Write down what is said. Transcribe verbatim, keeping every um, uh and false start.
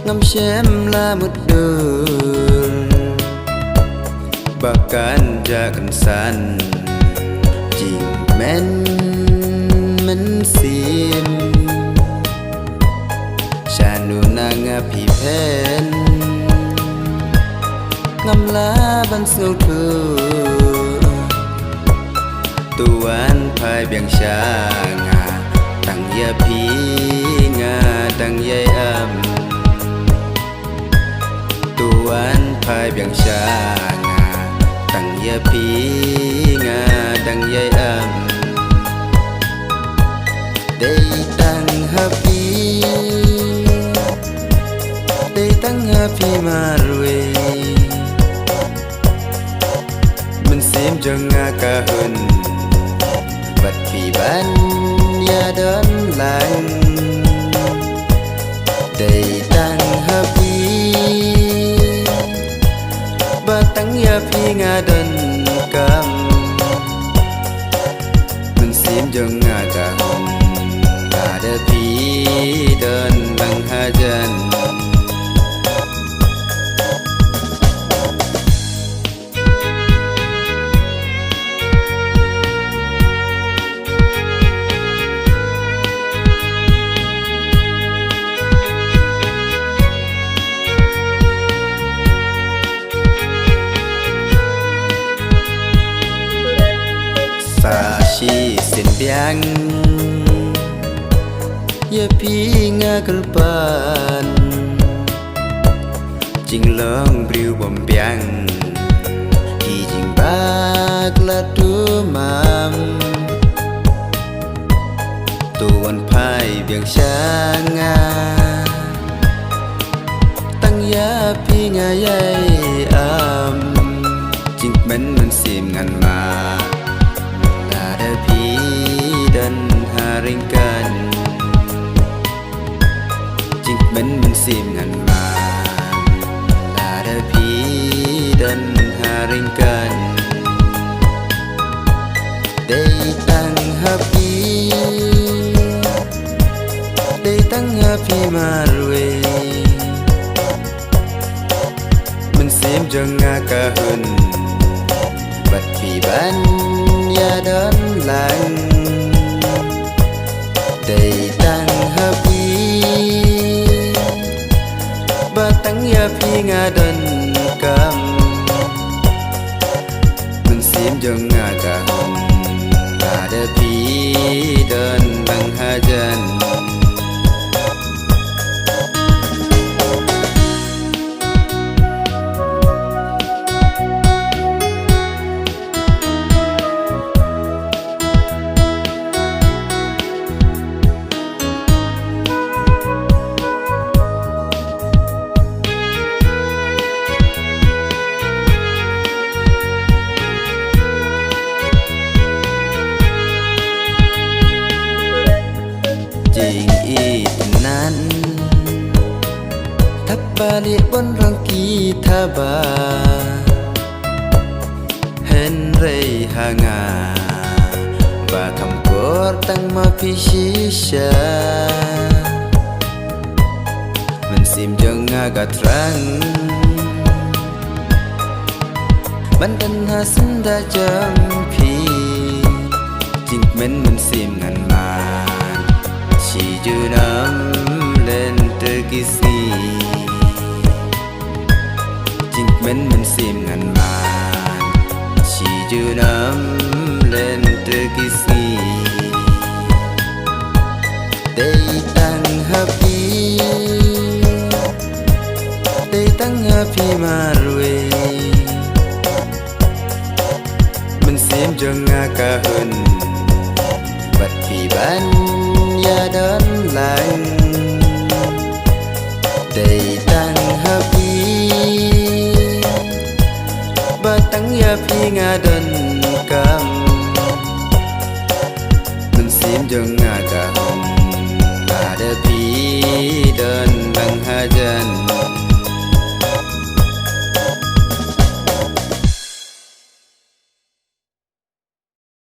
Ngam shem la mutdur ba kan ja kan san jingmen mynsiem. Shano na nga phi phen ngam lah ban sngewthuh. To wan phai biang sha nga, tang ïa phi nga dang ïai am. To wan phai biang sha nga, tang ïa phi nga dang ïai am. Dei tang ha phi, dei tang ha phi marwei. Mynsiem jong nga ka hun bad phi ban ïadon lang. Dei tang ha phi, ba tang ïa phi nga donkam. Mynsiem jong nga ka hun, lada phi don lang hajan. Sa shisien biang ïa phi nga kyrpad, jinglong briew bym biang, ki jingbakla tumam. To wan phai biang sha nga, tang ïa phi nga ïai am. Jingkmen mynsiem ngan mad, lada phi don ha ryngkat. Jingkmen mynsiem ngan mad, lada phi don ha ryngkat. Dei tang ha phi, dei tang ha phi marwei. Mynsiem jong nga ka hun bad phi ban ïadon lang. Dei tang ha phi, ba tang ïa phi nga donkam. Mynsiem jong nga ka hun, lada phi don lang hajan. Jingitynnad, thap ba lieh bun rong ki thaba. Hynrei ha nga, ba kham kor tang ma phi shisha. Mynsiem jong nga ka thrang, ban don ha syndah jong phi. Jingkmen mynsiem ngan mad, shi junom lynter ki sngi. Jingkmen mynsiem ngan mad, shi junom lynter ki sngi. Dei tang ha phi, dei tang ha phi marwei. Mynsiem jong nga ka hun, bad phi ban ïadon lang. Dei tang ha phi, ba tang ïa phi nga donkam. Mynsiem jong nga ka hun, lada phi don lang hajan.